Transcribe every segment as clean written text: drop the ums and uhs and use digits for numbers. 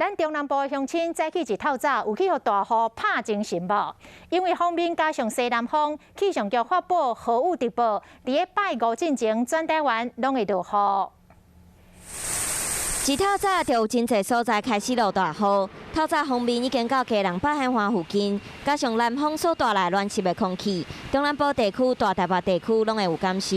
咱中南部的鄉親早起一透早有去予大雨拍精神無？因為鋒面加上西南風，氣象局發布豪雨特報，佇咧拜五進前，全台灣攏會落雨。一透早就有真濟所在開始落大雨，透早鋒面已經到基隆八仙灣附近，加上南風所帶來暖濕的空氣，中南部地區、大台北地區攏會有感受。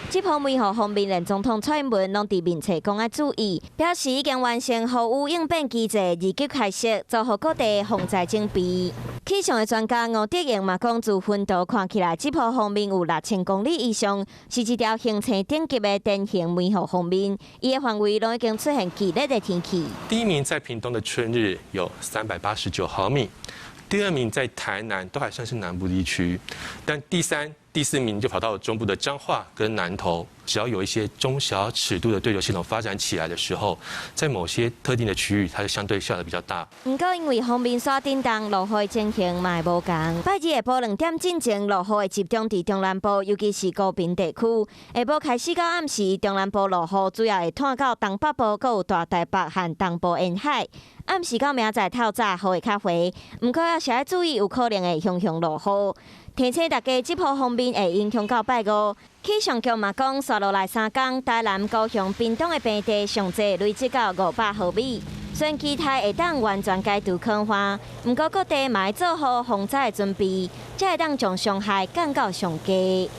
這波梅雨鋒面，連總統蔡英文攏佇面冊講愛注意，表示已經完成豪雨應變機制二級開設，做好各地防災準備。氣象的專家吳德榮嘛講，自雲圖看起來，這波鋒面有6000公里以上，是一條行星頂級的典型梅雨鋒面，伊的範圍攏已經出現劇烈的天氣。第一名在屏東的春日有389毫米，第二名在台南都還算是南部地區，但第三、第四名就跑到中部的彰化跟南投。只要有一些中小尺度的對流系統發展起來的時候，在某些特定的區域，它就相對下得比較大。毋過因為鋒面煞振動，落雨的情形嘛會無仝。拜二下晡2點進前，落雨會集中佇中南部，尤其是高屏地區。下晡開始到暗時，中南部落雨主要會湠到東北部，閣有大台北和東部沿海。暗時到明仔載透早，雨會較緩，毋過猶是愛注意有可能會雄雄落雨。提醒大家，這波鋒面會影響到拜五。氣象局嘛講，紲落來3工，台南、高雄、屏東的平地上濟累積到500毫米。雖然期待會當完全解除旱旱，毋過各地嘛愛做好防災的準備，才會當將傷害降到上低。